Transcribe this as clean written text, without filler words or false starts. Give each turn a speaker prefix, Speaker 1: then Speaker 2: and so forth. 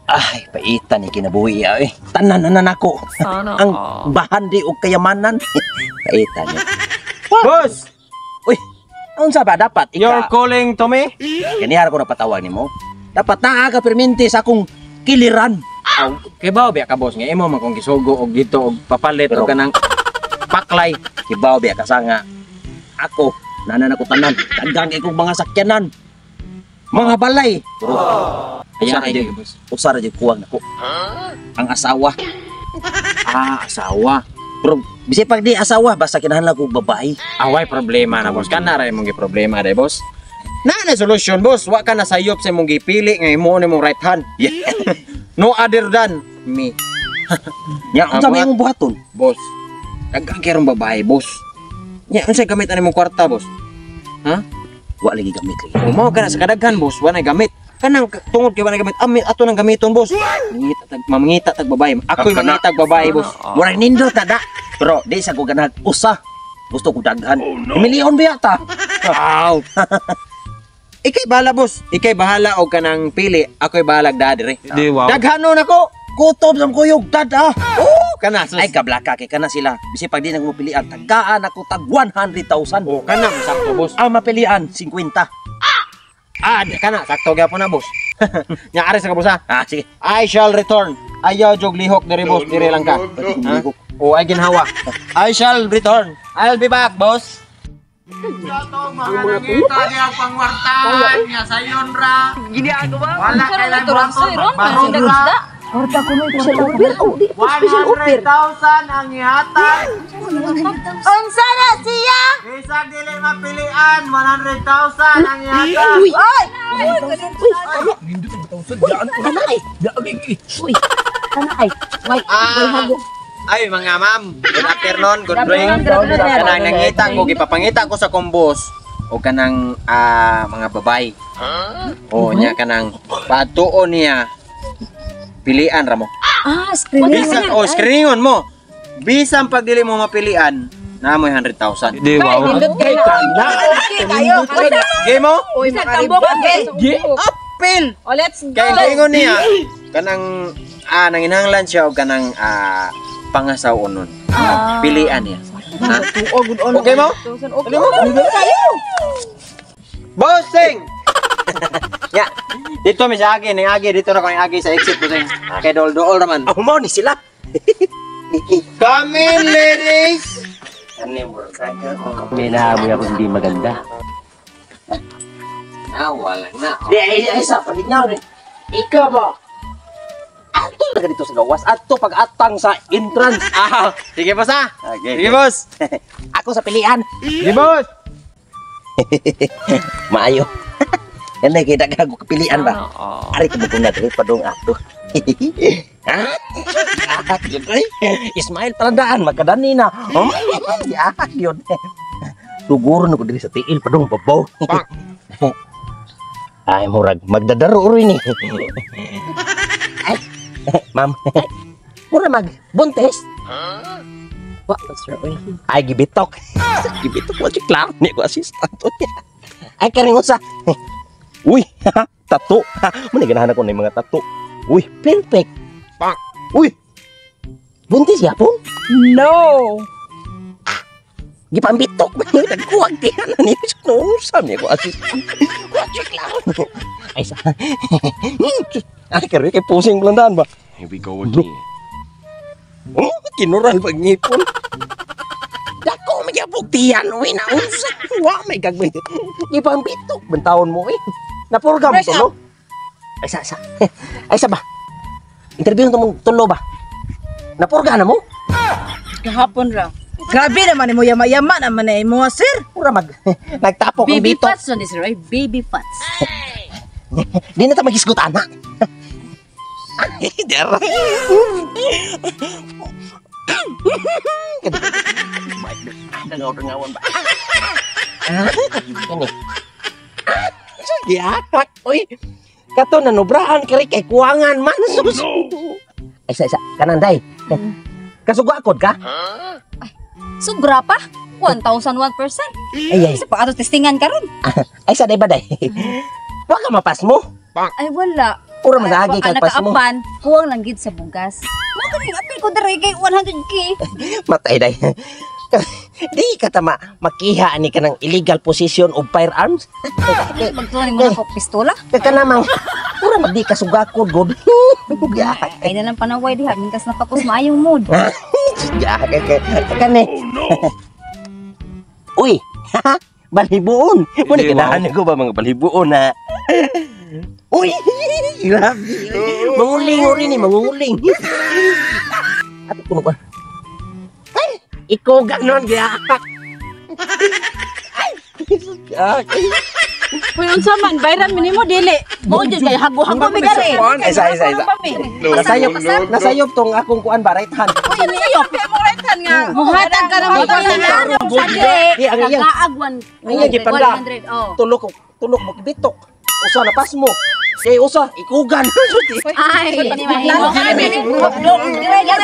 Speaker 1: Ay, paitan ni kinabuhi ay. Tanan na nako.
Speaker 2: Sana
Speaker 1: Ang
Speaker 2: all.
Speaker 1: bahandi og kayamanan. Paitan ni.
Speaker 3: Boss,
Speaker 1: Uy, unsa ba dapat ika?
Speaker 3: you're calling to me?
Speaker 1: Ganihar ko na patawag nimo. Dapat naa ka perminti sa akong kiliran.
Speaker 3: Aw, kay bao biya ka, boss, nga imo man kong gisugo og dito og papalit
Speaker 1: Pero
Speaker 3: og kanang paklay.
Speaker 1: Kibaw biya ka sa nga. Ako, nanan ako tanan. Daghang kay kong mga sakyanan. Mga balay. Pero,
Speaker 3: Ayan
Speaker 1: usara
Speaker 3: ay
Speaker 1: jud,
Speaker 3: boss.
Speaker 1: Usara jud kuwang nako. Ang asawa.
Speaker 3: Ah, asawa.
Speaker 1: Pero bisay pag di asawa, basta kinahanglan kog babae.
Speaker 3: Away problema na, boss. Kana ra imong problema day, boss. Na na solusyon, boss. Wa ka na sayop sa imong gipili nga imo ni mong right hand. No other than me.
Speaker 1: Nya, unsa may
Speaker 3: Ang
Speaker 1: imong buhaton?
Speaker 3: Boss. Daghang kay babae, boss. Nya, unsay gamit ani mong kwarta, boss? Ha?
Speaker 1: Wa lagi gamit lagi.
Speaker 3: Umaw ka na sa kadaghan, boss. Wa na gamit. Kanang tungod kay wa na gamit, amin ato nang gamiton, boss. Mangita tag mamangita tag babae. Ako'y
Speaker 1: Kana.
Speaker 3: mangita tag babae, boss.
Speaker 1: Murag nindot na da. Pero di sa ko ganahan usa. Gusto ko daghan. Oh, no. Milyon ba yata?
Speaker 3: Aw. Ikay bahala, boss. Ikay bahala og kanang pili. Ako'y bahala da dire.
Speaker 4: Di, wow.
Speaker 3: Daghanon ako.
Speaker 1: Kutob sa kuyog dad ah.
Speaker 3: Oh, kana sus.
Speaker 1: Ay kablaka kay kana sila. Bisi pag di na ko mapilian, tagaan ako tag 100,000.
Speaker 3: Oh, kana sakto, boss.
Speaker 1: Ang mapilian 50.
Speaker 3: Ah, kana sakto gyapon na, boss. Nya ari sa ka, boss ha.
Speaker 1: Ah, sige.
Speaker 3: I shall return. Ayaw jog lihok diri, boss, diri lang ka. Ha? Oh, ay ginhawa. I shall return. I'll be back, boss.
Speaker 2: Wala kay Barong ra.
Speaker 5: Kwarta ko nun, special upir. Oh, di po special upir.
Speaker 3: ang ihatag.
Speaker 6: Unsa na siya?
Speaker 3: Bisag dili mapilian, 100,000 ang ihatag.
Speaker 5: Uy!
Speaker 6: Oy!
Speaker 5: Uy! Ano? Uy! Kana ay! Uy! Kana ay! Way! Way hago.
Speaker 3: Ay, mga ma'am, good afternoon, good drink.
Speaker 2: Good afternoon, sir.
Speaker 3: Kanang nangita ko, gipapangita ko sa kombos o kanang mga babay. O nya kanang patuon niya pilian ra mo.
Speaker 5: Ah, screening.
Speaker 3: Bisan o screeningon mo. Bisan pag dili mo mapilian, na mo 100,000.
Speaker 4: Di, wow.
Speaker 2: Nindot kay na.
Speaker 6: Okay kayo.
Speaker 3: Game mo?
Speaker 6: Uy, makaribot.
Speaker 3: Apil.
Speaker 2: Oh, let's go.
Speaker 3: Kay ingon niya kanang nanginahanglan siya og kanang pangasaw-onon. Pilian niya. Ha? Okay mo?
Speaker 2: Okay mo?
Speaker 3: Bossing! Ya. Dito mi sa agi, ning agi dito na ko ning agi sa exit, bossing. Kay dol dool raman.
Speaker 1: Ako mao ni sila.
Speaker 3: Come in, ladies.
Speaker 1: May naamoy ako hindi maganda.
Speaker 3: Ah, wala na.
Speaker 1: Di ay ay sa palignaw ni. Ikaw ba? Ato na dito sa gawas. Ato pag-atang sa entrance.
Speaker 3: Ah, sige, boss ah.
Speaker 1: Okay,
Speaker 3: Sige, boss.
Speaker 1: Ako sa pilian.
Speaker 3: Sige, boss.
Speaker 1: Maayo. Yan na, kay daghang ko kapilian ba? Ari ka mo na diri padung ato. Ha? Ah, yun ay. Ismail palandaan magkadani na. Oh, ya, yun. Tuguro na ko diri sa tiil padung babaw. Ay, murag magdadaro rin ni. Ay, ma'am. Mura mag buntis.
Speaker 5: Wa, sir. Uy.
Speaker 1: Ay, gibitok. Gibitok mo si Clark. Ni ko assistant. Ay, karing usa. Uy, tato. Muna ganahan ako ng mga tato. Uy, perfect. Uy, buntis yapon.
Speaker 2: No.
Speaker 1: Gipambitok man yun. Nagkuwag tiyan na niya. Sinusam niya ko assistant. Wa si Clark. Ay, sa. Ay, karoy kay pusing belandaan ba?
Speaker 4: Here we go again.
Speaker 1: Oh, kinural pag ngipon. Dako, may buktian, uy, na unsa. Wa, may gagawin. Ipambitok, bantawon mo, eh. Napurga mo
Speaker 2: Fresh
Speaker 1: tulo. Ay, sa, sa. Ay, sa ba? Interview na mong tulo ba? Napurga na mo?
Speaker 6: Kahapon ra. Grabe naman mo yama-yama naman na imo, sir.
Speaker 1: Mura mag, nagtapok ang
Speaker 5: Baby
Speaker 1: bitok.
Speaker 5: fats ni sir. Ay, baby fats.
Speaker 1: Di na ta magisgot, ana. Ay, dara. Nangaw-nangawan ba? Ah, ini. Giakak, oy. Kato nanobrahan kiri kay kuwangan man sus. Ay sa isa, kanan day. Kasugakod ka?
Speaker 5: Sobra pa. 1,001%.
Speaker 1: Ay ay.
Speaker 5: Sa pa ato testingan karon.
Speaker 1: Ay sa day ba day? Wa ka mapas mo?
Speaker 4: Ay wala.
Speaker 1: Ura man agi
Speaker 4: Ay,
Speaker 1: kag pasmo.
Speaker 4: Nakaapan, kuwang lang gid sa bugas. Mo kaning apil ko diri kay 100K.
Speaker 1: Matay day. Di ka tama makiha ani ka ng illegal possession of firearms.
Speaker 4: Magtuon mo na ko pistola.
Speaker 1: Kaya namang ura man di ka sugakod god.
Speaker 4: Ay na lang panaway diha mintas na pakos maayong mood.
Speaker 1: Ya, kani. Uy, balhibuon. Mo ni ganahan ko ba mga balhibuon na. Uy, grabe. Manguling uri ni, manguling. Ato kuno ko. Ay, ikaw ganon gya. Ay, ah,
Speaker 6: Uy, unsa man bayran mi nimo dili. Mo jud kay hago-hago mi gari.
Speaker 1: Isa, isa, isa. Nasayop, nasayop tong akong kuan ba, right hand.
Speaker 6: Uy, niyo pa mo right hand nga.
Speaker 4: Muhatag ka na mo
Speaker 1: Di, ang iyang,
Speaker 4: Kagaag one,
Speaker 1: ang iyang gipanda.
Speaker 4: 100, oh.
Speaker 1: Tulok, tulok mo bitok. Usa na pas mo. Kay usa, ikugan.
Speaker 4: Ay,
Speaker 6: Lalo ka na,
Speaker 4: Dire